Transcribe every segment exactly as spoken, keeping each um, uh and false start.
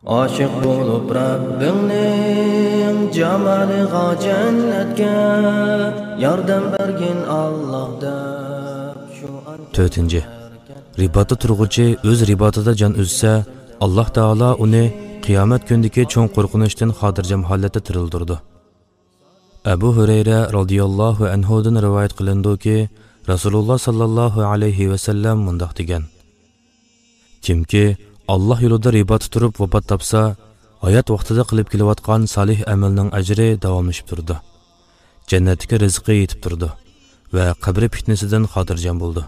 ئاشىق بولۇپ رەببىڭنىڭ جامالىغا، جەننەتكە ياردەم بەرگىن ئاللاھ دەپ شۇ ئان- تۆتىنچى. رىباتتا تۇرغۇچى ئۆز رىباتىدا جان ئۈزسە، ئاللاھ تائالا ئۇنى قىيامەت كۈنىدىكى چوڭ قورقۇنچتىن خاتىرجەم ھالەتتە تىرىلدۈرىدۇ. ئەبۇ ھۈرەيرە رازىياللاھۇ ئەنھۇدىن رىۋايەت قىلىنىدۇكى، رەسۇلۇللاھ ساللاللاھۇ ئەلەيھى ۋەسەللەم مۇنداق دېگەن: كىمكى ئاللاھ يولىدا رىباتتا تۇرۇپ ۋاپات تاپسا، ھايات ۋاقتىدا قىلىپ كېلىۋاتقان سالىھ ئەمەلنىڭ ئەجرى داۋاملىشىپ تۇرىدۇ. جەننەتتىكى رىزقى يېتىپ تۇرىدۇ ۋە قەبرە پىتنىسىدىن خاتىرجەم بولىدۇ.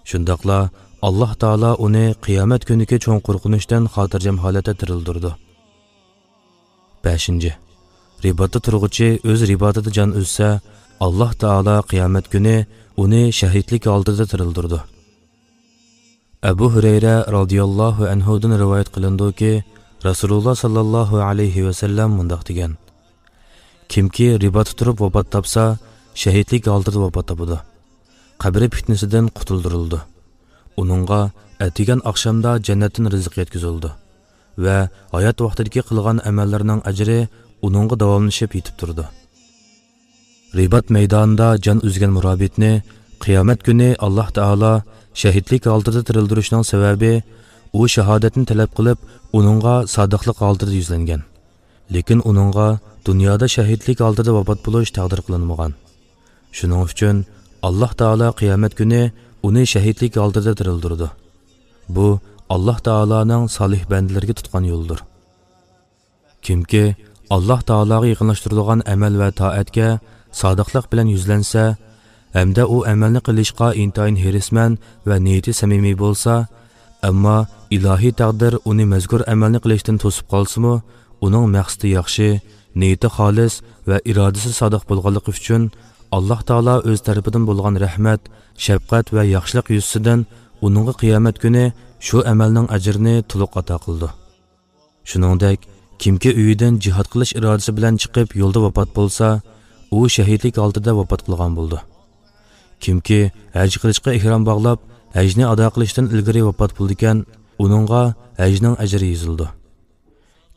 شۇنداقلا ئاللاھ تائالا ئۇنى قىيامەت كۈنىدىكى چوڭ قورقۇنچتىن خاتىرجەم ھالەتتە تىرىلدۈرىدۇ. بەشىنچى. رىباتتا تۇرغۇچى ئۆز رىباتىدا جان ئۈزسە، ئاللاھ تائالا قىيامەت كۈنى ئۇنى شەھىدلىك ھالىتىدە تىرىلدۈرىدۇ. ئەبۇ ھۈرەيرە رازىياللاھۇ ئەنھۇدىن رىۋايەت قىلىنىدۇكى، رەسۇلۇللاھ ساللاللاھۇ ئەلەيھى ۋەسەللەم مۇنداق دېگەن: كىمكى رىباتتا تۇرۇپ ۋاپات تاپسا، شەھىدلىك ھالىتىدە ۋاپات تاپىدۇ. قەبرە پىتنىسىدىن قۇتۇلدۇرۇلىدۇ. ئۇنىڭغا ئەتىگەن ئاخشامدا جەننەتتىن رىزىق يەتكۈزۈلىدۇ ۋە ھايات ۋاقتىدىكى قىلغان ئەمەللىرىنىڭ ئەجرى ئۇنىڭغا داۋاملىشىپ يېتىپ تۇرىدۇ. رىبات مەيدانىدا جان ئۈزگەن مۇرابىتنى قىيامەت كۈنى ئاللاھ تائالا شەھىدلىك ھالىتىدە تىرىلدۈرۈشنىڭ سەۋەبى، ئۇ شاھادەتنى تەلەپ قىلىپ، ئۇنىڭغا سادىقلىق ھالىتىدە يۈزلەنگەن. لېكىن ئۇنىڭغا دۇنيادا شەھىدلىك ھالىتىدە ۋاپات بولۇش تەقدىر قىلىنمىغان. شۇنىڭ ئۈچۈن ئاللاھ تائالا قىيامەت كۈنى ئۇنى شەھىدلىك ھالىتىدە تىرىلدۈرىدۇ. بۇ ئاللاھ تائالانىڭ سالىھ بەندىلىرىگە تۇتقان يولىدۇر. كىمكى ئاللاھ تائالاغا يېقىنلاشتۇرىدىغان ئەمەل ۋە تائەتكە سادىقلىق بىلەن يۈزلەنسە ھەمدە ئۇ ئەمەلنى قىلىشقا ئىنتايىن ھېرىسمەن ۋە نىيىتى سەمىمىي بولسا، ئەمما ئىلاھىي تەقدىر ئۇنى مەزكۇر ئەمەلنى قىلىشتىن توسۇپ قالسىمۇ، ئۇنىڭ مەقسىتى ياخشى، نىيىتى خالىس ۋە ئىرادىسى سادىق بولغانلىقى ئۈچۈن، ئاللاھ تائالا ئۆز تەرىپىدىن بولغان رەھمەت، شەپقەت ۋە ياخشىلىق يۈزىسىدىن ئۇنىڭغا قىيامەت كۈنى شۇ ئەمەلنىڭ ئەجرىنى تولۇق ئاتا قىلىدۇ. شۇنىڭدەك، كىمكى ئۆيىدىن جىھاد قىلىش ئىرادىسى بىلەن چىقىپ يولدا ۋاپات بولسا، ئۇ شەھىدلىك ھالىتىدە ۋاپات قىلغان بولىدۇ. كىمكى ھەج قىلىشقا ئېھرام باغلاپ، ھەجنى ئادا قىلىشتىن ئىلگىرى ۋاپات بولىدىكەن، ئۇنىڭغا ھەجنىڭ ئەجرى يېزىلىدۇ.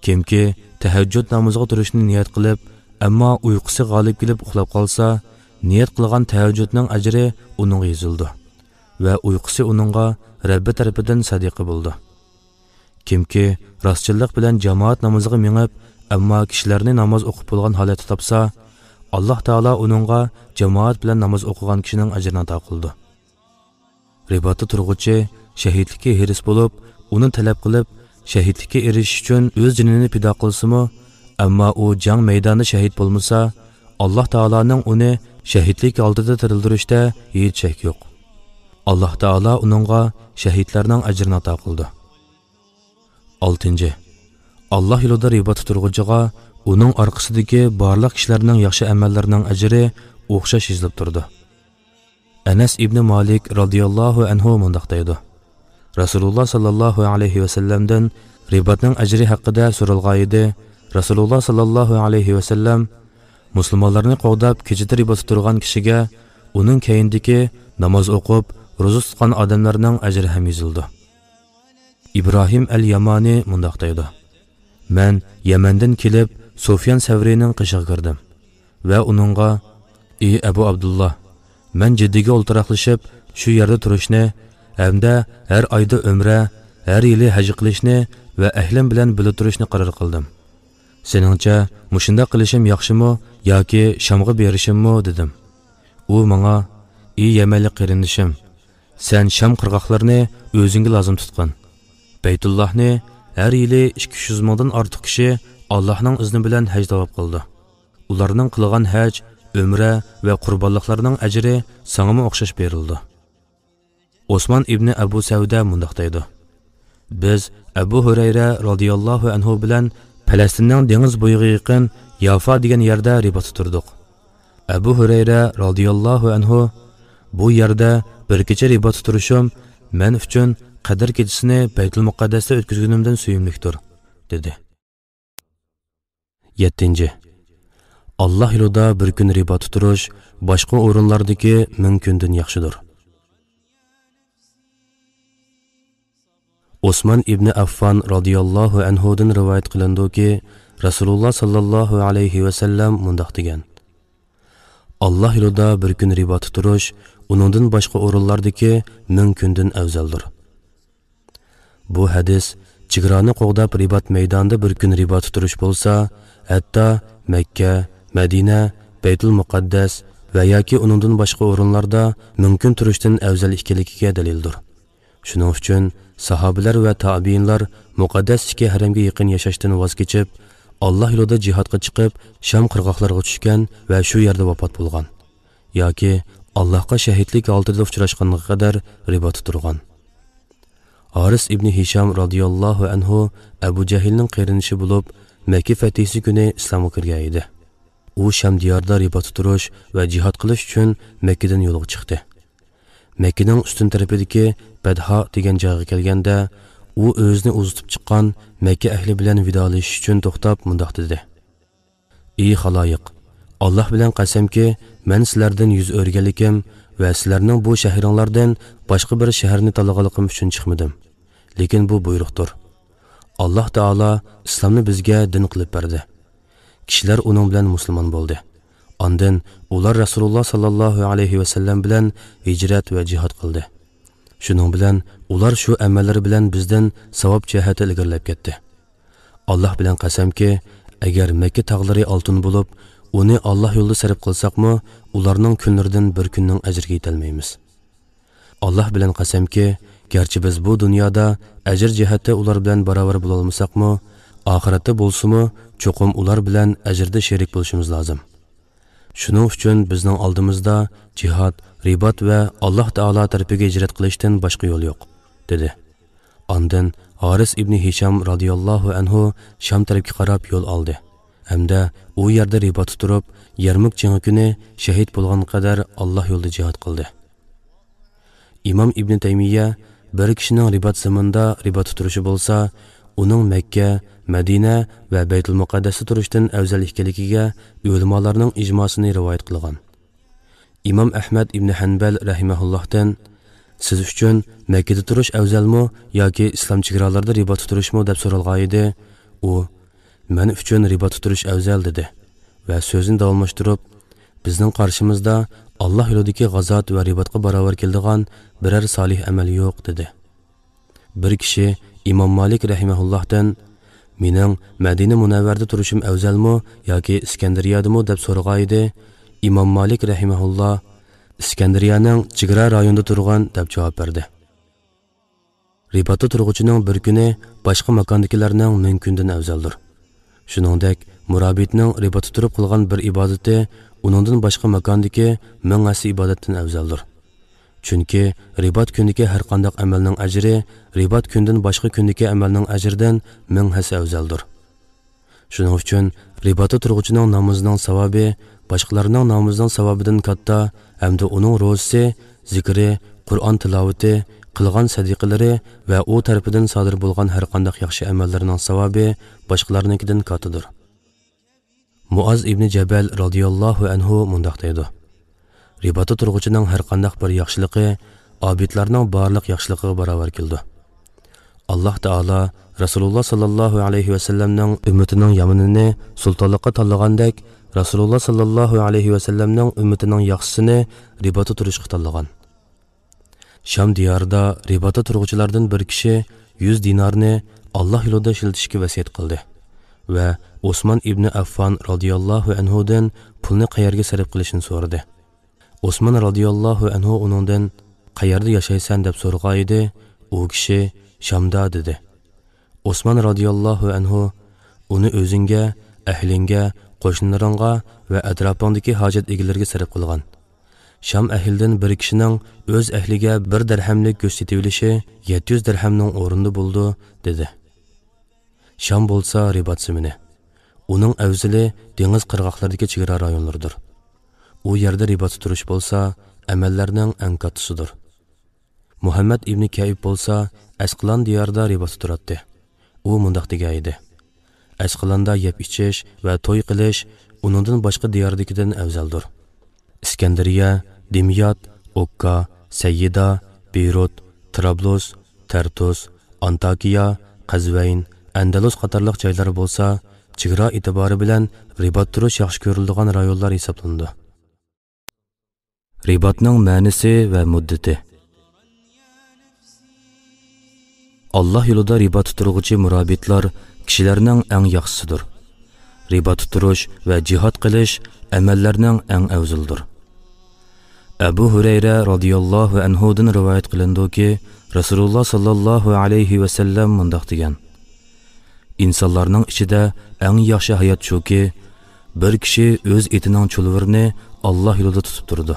كىمكى تەھەججۇد نامىزىغا تۇرۇشنى نىيەت قىلىپ، ئەمما ئۇيقۇسى غالىب كېلىپ ئۇخلاپ قالسا، نىيەت قىلغان تەھەججۇدنىڭ ئەجرى ئۇنىڭغا يېزىلىدۇ ۋە ئۇيقۇسى ئۇنىڭغا رەببى تەرىپىدىن سەدىقە بولىدۇ. كىمكى راستچىللىق بىلەن جامائەت نامىزىغا مېڭىپ، ئەمما كىشىلەرنى ناماز ئوقۇپ بولغان ھالەتتە تاپسا، ئاللاھ تائالا ئۇنىڭغا جامائەت بىلەن ناماز ئوقۇغان كىشىنىڭ ئەجرىنى ئاتا قىلىدۇ. رىباتتا تۇرغۇچى شەھىدلىككە ھېرىس بولۇپ، ئۇنى تەلەپ قىلىپ، شەھىدلىككە ئېرىشىش ئۈچۈن ئۆز جېنىنى پىدا قىلسىمۇ، ئەمما ئۇ جەڭ مەيدانىدا شەھىد بولمىسا، ئاللاھ تائالانىڭ ئۇنى شەھىدلىك ھالىتىدە تىرىلدۈرۈشتە ھېچ شەك يوق. ئاللاھ تائالا ئۇنىڭغا شەھىدلەرنىڭ ئەجرىنى ئاتا قىلىدۇ. ئالتىنچى. ئاللاھ يولىدا رىباتتا تۇرغۇچىغا ئۇنىڭ ئارقىسىدىكى بارلىق كىشىلەرنىڭ ياخشى ئەمەللىرىنىڭ ئەجرى ئوخشاش يېزىلىپ تۇرىدۇ. ئەنەس ئىبنى مالىك رازىياللاھۇ ئەنھۇ مۇنداق دەيدۇ: رەسۇلۇللاھ ساللاللاھۇ ئەلەيھى ۋەسەللەمدىن رىباتنىڭ ئەجرى ھەققىدە سورالغانىدى. رەسۇلۇللاھ ساللاللاھۇ ئەلەيھى ۋەسەللەم مۇسۇلمانلارنى قوغداپ كېچىدە رىباتتا تۇرغان كىشىگە ئۇنىڭ كەينىدىكى ناماز ئوقۇپ، روزا تۇتقان ئادەملەرنىڭ ئەجرى ھەم يېزىلىدۇ. ئىبراھىم ئەل يامانى مۇنداق دەيدۇ: مەن يەمەندىن كېلىپ، سۇفيان سەۋرىينىڭ قېشىغا كىردىم ۋە ئۇنىڭغا: ئى ئەبۇ ئابدۇللا، مەن جىددىگە ئولتۇراقلىشىپ، شۇ يەردە تۇرۇشنى ھەمدە ھەر ئايدا ئۆمرە، ھەر يىلى ھەج قىلىشنى ۋە ئەھلىم بىلەن بىللە تۇرۇشنى قارار قىلدىم. سېنىڭچە مۇشۇنداق قىلىشىم ياخشىمۇ ياكى شامغا بېرىشىممۇ؟ دېدىم. ئۇ ماڭا: ئى يەمەنلىك قېرىندىشىم، سەن شام قىرغاقلىرىنى ئۆزۈڭگە لازىم تۇتقىن. بەيتۇللاھنى ھەر يىلى ئىككى يۈز مىڭدىن ئارتۇق كىشى ئاللاھنىڭ ئىزنى بىلەن ھەج تاۋاپ قىلىدۇ. ئۇلارنىڭ قىلغان ھەج، ئۆمرە ۋە قۇربانلىقلىرىنىڭ ئەجرى ساڭىمۇ ئوخشاش بېرىلىدۇ. ئوسمان ئىبنى ئەبۇ سەۋدە مۇنداق دەيدۇ: بىز ئەبۇ ھۈرەيرە رازىياللاھۇ ئەنھۇ بىلەن پەلەستىننىڭ دېڭىز بويىغا يېقىن يافا دېگەن يەردە رىباتتا تۇردۇق. ئەبۇ ھۈرەيرە رازىياللاھۇ ئەنھۇ: بۇ يەردە بىر كېچە رىباتتا تۇرۇشۇم مەن ئۈچۈن قەدىر كېچىسىنى بەيتۇل مۇقەددەستە ئۆتكۈزگىنىمدىن سۆيۈملۈكتۇر، دېدى. يەتتىنچى. ئاللاھ يولىدا بىر كۈن رىباتتا تۇرۇش باشقا ئورۇنلاردىكى مىڭ كۈندىن ياخشىدۇر. ئوسمان ئىبنى ئەففان رازىياللاھۇ ئەنھۇدىن رىۋايەت قىلىنىدۇكى، رەسۇلۇللا ساللاللاھۇ ئەلەيھى ۋەسەللەم مۇنداق دېگەن: «ئاللاھ يولىدا بىر كۈن رىباتتا تۇرۇش ئۇنىڭدىن باشقا ئورۇنلاردىكى مىڭ كۈندىن ئەۋزەلدۇر.» بۇ ھەدىس چېگرانى قوغداپ رىبات مەيدانىدا بىر كۈن رىباتتا تۇرۇش بولسا، ھەتتا مەككە، مەدىنە، بەيتۇل مۇقەددەس ۋە ياكى ئۇنىڭدىن باشقا ئورۇنلاردا مىڭ كۈن تۇرۇشتىن ئەۋزەل ئىكەنلىكىگە دەلىلدۇر. شۇنىڭ ئۈچۈن ساھابىلەر ۋە تابىئىنلار مۇقەددەس ئىككى ھەرەمگە يېقىن ياشاشتىن ۋاز كېچىپ، ئاللاھ يولىدا جىھادقا چىقىپ، شام قىرغاقلىرىغا چۈشكەن ۋە شۇ يەردە ۋاپات بولغان ياكى ئاللاھقا شەھىدلىك ھالىتىدە ئۇچراشقانغا قەدەر رىباتتا تۇرغان. ھارىس ئىبنى ھىشام رازىياللاھۇ ئەنھۇ ئەبۇ جەھىلنىڭ قېرىندىشى بولۇپ، مەككە فەتھىسى كۈنى ئىسلامغا كىرگەن ئىدى. ئۇ شام دىيارىدا رىباتتا تۇرۇش ۋە جىھاد قىلىش ئۈچۈن مەككىدىن يولغا چىقتى. مەككىنىڭ ئۈستۈن تەرىپىدىكى بەدھا دېگەن جايغا كەلگەندە، ئۇ ئۆزىنى ئۇزىتىپ چىققان مەككە ئەھلى بىلەن ۋىدالىشىش ئۈچۈن توختاپ مۇنداق دېدى: «ئى خالايىق! ئاللاھ بىلەن قەسەمكى، مەن سىلەردىن يۈز ئۆرۈگەنلىكىم ۋە سىلەرنىڭ بۇ شەھىرىڭلاردىن باشقا بىر شەھەرنى تاللىغانلىقىم ئۈچۈن چىقمىدىم. لېكىن بۇ بۇيرۇقتۇر. ئاللاھ تائالا ئىسلامنى بىزگە دىن قىلىپ بەردى.» كىشىلەر ئۇنىڭ بىلەن مۇسۇلمان بولدى. ئاندىن ئۇلار رەسۇلۇللا ساللاللاھۇ ئەلەيھى ۋەسەللەم بىلەن ھىجرەت ۋە جىھاد قىلدى. شۇنىڭ بىلەن ئۇلار شۇ ئەمەللىرى بىلەن بىزدىن ساۋاب جەھەتتە ئىلگىرىلەپ كەتتى. ئاللاھ بىلەن قەسەمكى، ئەگەر مەككە تاغلىرى ئالتۇن بولۇپ، ئۇنى ئاللاھ يولىدا سەرپ قىلساقمۇ، ئۇلارنىڭ كۈنلىرىدىن بىر كۈننىڭ ئەجرىگە يېتەلمەيمىز. ئاللاھ بىلەن قەسەمكى، گەرچە بىز بۇ دۇنيادا ئەجىر جەھەتتە ئۇلار بىلەن باراۋەر بولالمىساقمۇ، ئاخىرەتتە بولسىمۇ چوقۇم ئۇلار بىلەن ئەجىردە شېرىك بولۇشىمىز لازىم. شۇنىڭ ئۈچۈن بىزنىڭ ئالدىمىزدا جىھاد، رىبات ۋە ئاللاھ تائالا تەرىپىگە ھىجرەت قىلىشتىن باشقا يول يوق، دېدى. ئاندىن ھارىس ئىبنى ھىشام رازىياللاھۇ ئەنھۇ شام تەرەپكە قاراپ يول ئالدى ھەمدە ئۇ يەردە رىباتتا تۇرۇپ، يەرمۇك جېڭى كۈنى شەھىد بولغان قەدەر ئاللاھ يولىدا جىھاد قىلدى. ئىمام ئىبنى تەيمىيە، بىر كىشىنىڭ رىبات زېمىنىدا رىباتتا تۇرۇشى بولسا، ئۇنىڭ مەككە، مەدىنە ۋە بەيتۇل مۇقەددەستە تۇرۇشتىن ئەۋزەل ئىكەنلىكىگە ئۆلىمالارنىڭ ئىجماسىنى رىۋايەت قىلغان. ئىمام ئەھمەد ئىبنى ھەنبەل رەھىمەھۇللاھتىن، «سىز ئۈچۈن مەككىدە تۇرۇش ئەۋزەلمۇ ياكى ئىسلام چېگرالىرىدا رىباتتا تۇرۇشمۇ؟» دەپ سورالغان ئىدى. ئۇ، «مەن ئۈچۈن رىباتتا تۇرۇش ئەۋزەل» دېدى ۋە سۆزىنى داۋاملاشتۇرۇپ، «بىزنىڭ قارشىمىزدا ئاللاھ يولىدىكى غازات ۋە رىباتقا باراۋەر كېلىدىغان بىرەر سالىھ ئەمەل يوق» دېدى. بىر كىشى ئىمام مالىك رەھىمەھۇللاھتىن، «مېنىڭ مەدىنە مۇنەۋۋەردە تۇرۇشۇم ئەۋزەلمۇ ياكى ئىسكەندەرىيەدىمۇ؟» دەپ سورىغان ئىدى. ئىمام مالىك رەھىمەھۇللا، «ئىسكەندەرىيەنىڭ چېگرا رايونىدا تۇرغىن» دەپ جاۋاب بەردى. رىباتتا تۇرغۇچىنىڭ بىر كۈنى باشقا ماكاندىكىلەرنىڭ مىڭ كۈندىن ئەۋزەلدۇر. شۇنىڭدەك، مۇرابىتنىڭ رىباتتا تۇرۇپ قىلغان بىر ئىبادىتى ئۇنىڭدىن باشقا ماكاندىكى مىڭ ھەسسە ئىبادەتتىن ئەۋزەلدۇر. چۈنكى رىبات كۈندىكى ھەرقانداق ئەمەلنىڭ ئەجرى رىبات كۈندىن باشقا كۈندىكى ئەمەلنىڭ ئەجرىدىن مىڭ ھەسسە ئەۋزەلدۇر. شۇنىڭ ئۈچۈن رىباتتا تۇرغۇچىنىڭ نامىزىنىڭ ساۋابى باشقىلارنىڭ نامىزىنىڭ ساۋابىدىن كاتتا ھەمدە ئۇنىڭ روزىسى، زىكرى، قۇرئان تىلاۋىتى، قىلغان سەدىقىلىرى ۋە ئۇ تەرىپىدىن سادىر بولغان ھەرقانداق ياخشى ئەمەللىرىنىڭ ساۋابى باشقىلارنىڭكىدىن كاتتىدۇر. مۇئاز ئىبنى جەبەل رازىياللاھۇ ئەنھۇ مۇنداق دەيدۇ: «رىباتتا تۇرغۇچىنىڭ ھەرقانداق بىر ياخشىلىقى ئابىدلارنىڭ بارلىق ياخشىلىقىغا باراۋەر كېلىدۇ.» ئاللاھ تائالا رەسۇلۇللا ساللاللاھۇ ئەلەيھى ۋەسەللەمنىڭ ئۈممىتىنىڭ يامىنىنى سۇلتانلىققا تاللىغاندەك، رەسۇلۇللا ساللاللاھۇ ئەلەيھى ۋەسەللەمنىڭ ئۈممىتىنىڭ ياخشىسىنى رىباتتا تۇرۇشقا تاللىغان. شام دىيارىدا رىباتتا تۇرغۇچىلاردىن بىر كىشى يۈز دىنارنى ئاللاھ يولىدا ئىشلىتىشكە ۋەسىيەت قىلدى ۋە ئوسمان ئىبنى ئەففان رازىياللاھۇ ئەنھۇدىن پۇلنى قەيەرگە سەرپ قىلىشنى سورىدى. ئوسمان رازىياللاھۇ ئەنھۇ ئۇنىڭدىن، «قەيەردە ياشايسەن؟» دەپ سورىغان ئىدى. ئۇ كىشى، «شامدا» دېدى. ئوسمان رازىياللاھۇ ئەنھۇ، «ئۇنى ئۆزۈڭگە، ئەھلىڭگە، قوشنىلىرىڭغا ۋە ئەتراپىڭدىكى ھاجەت ئىگىلىرىگە سەرپ قىلغىن. شام ئەھلىدىن بىر كىشىنىڭ ئۆز ئەھلىگە بىر دەرھەملىك گۆش سېتىۋېلىشى يەتتە يۈز دەرھەمنىڭ ئورنىدا بولىدۇ» دېدى. شام بولسا رىبات زېمىنى. ئۇنىڭ ئەۋزىلى دېڭىز قىرغاقلىرىدىكى چېگرا رايونلىرىدۇر. ئۇ يەردە رىباتتا تۇرۇش بولسا ئەمەللەرنىڭ ئەڭ كاتتىسىدۇر. مۇھەممەد ئىبنى كەئىب بولسا ئەسقىلان دىيارىدا رىباتتا تۇراتتى. ئۇ مۇنداق دېگەن ئىدى: «ئەسقىلاندا يەپ ئىچىش ۋە توي قىلىش ئۇنىڭدىن باشقا دىياردىكىدىن ئەۋزەلدۇر. ئىسكەندەرىيە، دىميات، ئوككا، سەييىدا، بېيرۇت، ترابلۇس، تەرتۇس، ئانتاكىيا، قەزۋەين، ئەندەلۇس قاتارلىق جايلار بولسا، چېگرا ئېتىبارى بىلەن رىبات تۇرۇش ياخشى كۆرۈلىدىغان رايونلار ھېسابلىنىدۇ. رىباتنىڭ مەنىسى ۋە مۇددىتى. ئاللاھ يولىدا رىبات تۇرغۇچى مۇرابىتلار كىشىلەرنىڭ ئەڭ ياخشىسىدۇر. رىبات تۇرۇش ۋە جىھاد قىلىش ئەمەللەرنىڭ ئەڭ ئەۋزىلىدۇر. ئەبۇ ھۇرەيرە رازىياللاھۇ ئەنھۇدىن رىۋايەت قىلىنىدۇكى، رەسۇلۇللاھ ساللاللاھۇ ئەلەيھى ۋەسەللەم مۇنداق دېگەن: ئىنسانلارنىڭ ئىچىدە ئەڭ ياخشى ھايات شۇكى، بىر كىشى ئۆز ئېتىنىڭ چۇلۋۇرىنى ئاللاھ يولىدا تۇتۇپ تۇرىدۇ.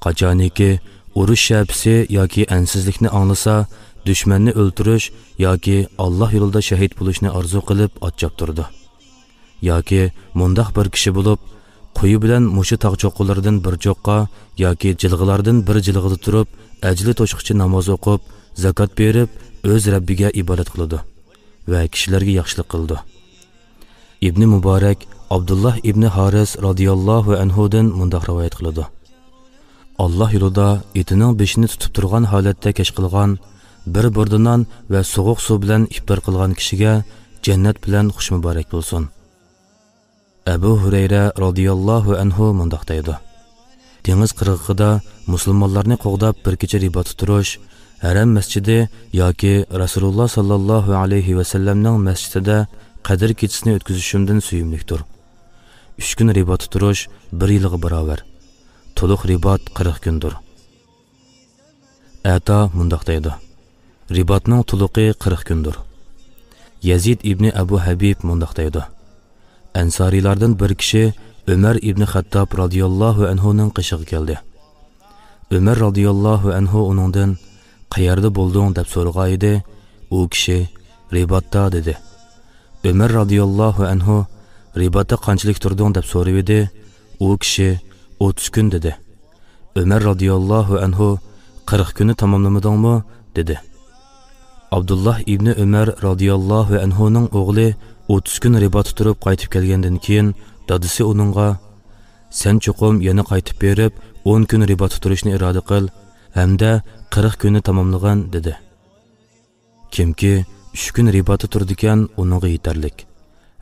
قاچانكى ئۇرۇش شەپىسى ياكى ئەنسىزلىكنى ئاڭلىسا، دۈشمەننى ئۆلتۈرۈش ياكى ئاللاھ يولىدا شەھىد بولۇشنى ئارزۇ قىلىپ ئات چاپتۇرىدۇ. ياكى مۇنداق بىر كىشى بولۇپ، قۇيا بىلەن مۇشۇ تاغ چوققىلىرىدىن بىر چوققا ياكى جىلغىلاردىن بىر جىلغىدا تۇرۇپ، ئەجلى توشقۇچە ناماز ئوقۇپ، زاكات بېرىپ، ئۆز رەببىگە ئىبادەت قىلىدۇ ۋە كىشىلەرگە ياخشىلىق قىلىدۇ. ئىبنى مۇبارەك ئابدۇللاھ ئىبنى ھارىس رازىياللاھۇ ئەنھۇدىن مۇنداق رىۋايەت قىلىدۇ: ئاللاھ يولىدا ئېتىنىڭ بېشىنى تۇتۇپ تۇرغان ھالەتتە كەش قىلغان، بىر بۇردا نان ۋە سوغۇق سۇ بىلەن ئىپتار قىلغان كىشىگە جەننەت بىلەن خۇش مۇبارەك بولسۇن. ئەبۇ ھۇرەيرە رازىياللاھۇ ئەنھۇ مۇنداق دەيدۇ: دېڭىز قىرغىقىدا مۇسۇلمانلارنى قوغداپ بىر كېچە رىباتتا تۇرۇش، ھەرەم مەسچىتى ياكى رەسۇلۇللاھ ساللاللاھۇ ئەلەيھى ۋەسەللەمنىڭ مەسچىتىدە قەدىر كېچىسىنى ئۆتكۈزۈشۈمدىن سۆيۈملۈكتۇر. ئۈچ كۈن رىباتتا تۇرۇش بىر يىلغا باراۋەر. تولۇق رىبات قىرىق كۈندۇر. ئەتا مۇنداق دەيدۇ: رىباتنىڭ تولۇقى قىرىق كۈندۇر. يەزىد ئىبنى ئەبۇ ھەبىب مۇنداق دەيدۇ: ئەنسارىيلاردىن بىر كىشى ئۆمەر ئىبنى خەتتاب رازىياللاھۇ ئەنھۇنىڭ قېشىغا كەلدى. ئۆمەر رازىياللاھۇ ئەنھۇ ئۇنىڭدىن: قەيەردە بولدۇڭ؟ دەپ سورىغان ئىدى. ئۇ كىشى: رىباتتا، دېدى. ئۆمەر رازىياللاھۇ ئەنھۇ: رىباتتا قانچىلىك تۇردۇڭ؟ دەپ سورىۋىدى. ئۇ كىشى: ئوتتۇز كۈن، دېدى. ئۆمەر رازىياللاھۇ ئەنھۇ: قىرىق كۈننى تاماملىمىدىڭمۇ؟ دېدى. ئابدۇللاھ ئىبنى ئۆمەر رازىياللاھۇ ئەنھۇنىڭ ئوغلى ئوتتۇز كۈن رىباتتا تۇرۇپ قايتىپ كەلگەندىن كېيىن، دادىسى ئۇنىڭغا: سەن چوقۇم يەنە قايتىپ بېرىپ، ئون كۈن رىباتتا تۇرۇشنى ئىرادە قىل ھەمدە قىرىق كۈننى تاماملىغىن، دېدى. كىمكى ئۈچ كۈن رىباتتا تۇرىدىكەن، ئۇنىڭغا يېتەرلىك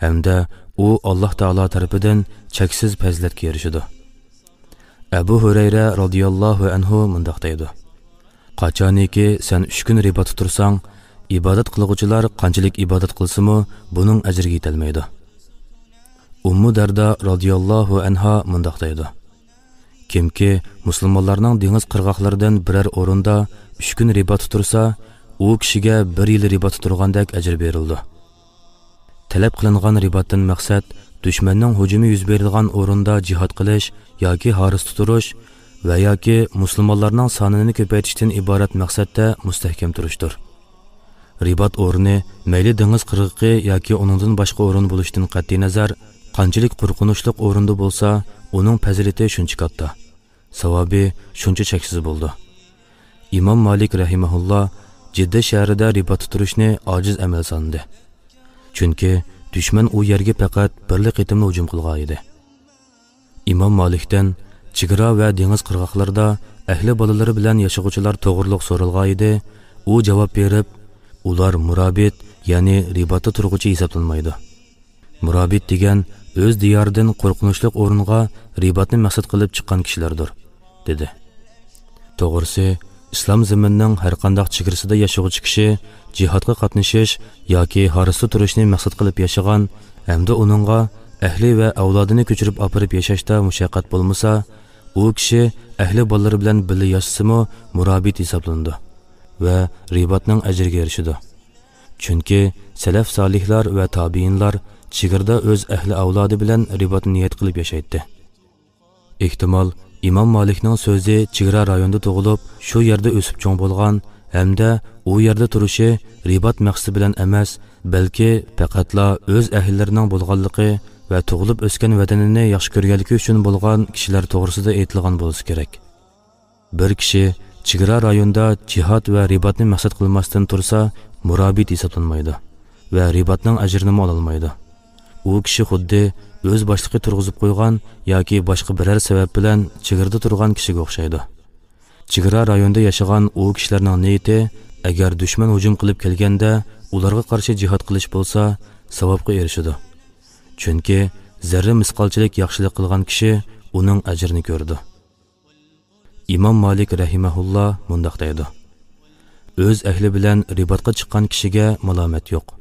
ھەمدە ئۇ ئاللاھ تائالا تەرىپىدىن چەكسىز پەزىلەتكە ئېرىشىدۇ. ئەبۇ ھۇرەيرە رازىياللاھۇ ئەنھۇ مۇنداق دەيدۇ: قاچانكى سەن ئۈچ كۈن رىباتتا تۇرساڭ، ئىبادەت قىلغۇچىلار قانچىلىك ئىبادەت قىلسىمۇ، بۇنىڭ ئەجرىگە يېتەلمەيدۇ. ئۇممۇ دەردا رازىياللاھۇ ئەنھا مۇنداق دەيدۇ: كىمكى مۇسۇلمانلارنىڭ دېڭىز قىرغاقلىرىدىن بىرەر ئورۇندا ئۈچ كۈن رىباتتا تۇرسا، ئۇ كىشىگە بىر يىل رىباتتا تۇرغاندەك ئەجىر بېرىلىدۇ. تەلەپ قىلىنغان رىباتتىن مەقسەت دۈشمەننىڭ ھۇجۇمى يۈز بېرىدىغان ئورۇندا جىھاد قىلىش ياكى ھارىستا تۇرۇش ۋە ياكى مۇسۇلمانلارنىڭ سانىنى كۆپەيتىشتىن ئىبارەت مەقسەتتە مۇستەھكەم تۇرۇشتۇر. رىبات ئورنى مەيلى دېڭىز قىرغىقى ياكى ئۇنىڭدىن باشقا ئورۇن بولۇشىدىن قەتئىينەزەر، قانچىلىك قورقۇنچلۇق ئورۇندا بولسا، ئۇنىڭ پەزىلىتى شۇنچە كاتتا، ساۋابى شۇنچە چەكسىز بولىدۇ. ئىمام مالىك رەھىمەھۇللا جىددە شەھىرىدە رىباتتا تۇرۇشنى ئاجىز ئەمەل سانىدى. چۈنكى دۈشمەن ئۇ يەرگە پەقەت بىرلا قېتىملا ھۇجۇم قىلغان ئىدى. ئىمام مالىكتىن چېگرا ۋە دېڭىز قىرغاقلىرىدا ئەھلى بالىلىرى بىلەن ياشىغۇچىلار توغرۇلۇق سورالغان ئىدى. ئۇ جاۋاب بېرىپ، ئۇلار مۇرابىت، يەنى رىباتتا تۇرغۇچى ھېسابلانمايدۇ. مۇرابىت دېگەن ئۆز دىيارىدىن قورقۇنچلۇق ئورۇنغا رىباتنى مەقسەت قىلىپ چىققان كىشىلەردۇر، دېدى. توغرىسى، ئىسلام زېمىنىنىڭ ھەرقانداق چېگرىسىدا ياشىغۇچى كىشى جىھادقا قاتنىشىش ياكى ھارىستا تۇرۇشنى مەقسەت قىلىپ ياشىغان ھەمدە ئۇنىڭغا ئەھلى ۋە ئەۋلادىنى كۆچۈرۈپ ئاپىرىپ ياشاشتا مۇشەققەت بولمىسا، ئۇ كىشى ئەھلى بالىلىرى بىلەن بىللە ياشىسىمۇ مۇرابىت ھېسابلىنىدۇ ۋە رىباتنىڭ ئەجرىگە ئېرىشىدۇ. چۈنكى سەلەف سالىھلار ۋە تابىئىنلار چېگرىدا ئۆز ئەھلى ئەۋلادى بىلەن رىباتنى نىيەت قىلىپ ياشايتتى. ئېھتىمال، ئىمام مالىكنىڭ سۆزى چېگرا رايونىدا تۇغۇلۇپ، شۇ يەردە ئۆسۈپ چوڭ بولغان ھەمدە ئۇ يەردە تۇرۇشى رىبات مەقسىتى بىلەن ئەمەس، بەلكى پەقەتلا ئۆز ئەھلىلىرىنىڭ بولغانلىقى ۋە تۇغۇلۇپ ئۆسكەن ۋەتىنىنى ياخشى كۆرگەنلىكى ئۈچۈن بولغان كىشىلەر توغرىسىدا ئېيتىلغان بولسا كېرەك. بىر كىشى چېگرا رايوندا جىھاد ۋە رىباتنى مەقسەت قىلماستىن تۇرسا، مۇرابىت ھېسابلانمايدۇ ۋە رىباتنىڭ ئەجرىنىمۇ ئالالمايدۇ. ئۇ كىشى خۇددى ئۆز باشلىقى تۇرغۇزۇپ قويغان ياكى باشقا بىرەر سەۋەب بىلەن چېگرىدا تۇرغان كىشىگە ئوخشايدۇ. چېگرا رايوندا ياشىغان ئۇ كىشىلەرنىڭ نىيىتى ئەگەر دۈشمەن ھۇجۇم قىلىپ كەلگەندە ئۇلارغا قارشى جىھاد قىلىش بولسا، ساۋابقا ئېرىشىدۇ. چۈنكى زەررە مىسقالچىلىك ياخشىلىق قىلغان كىشى ئۇنىڭ ئەجرىنى كۆرىدۇ. ئىمام مالىك رەھىمەھۇللا مۇنداق دەيدۇ: «ئۆز ئەھلى بىلەن رىباتقا چىققان كىشىگە مالامەت يوق.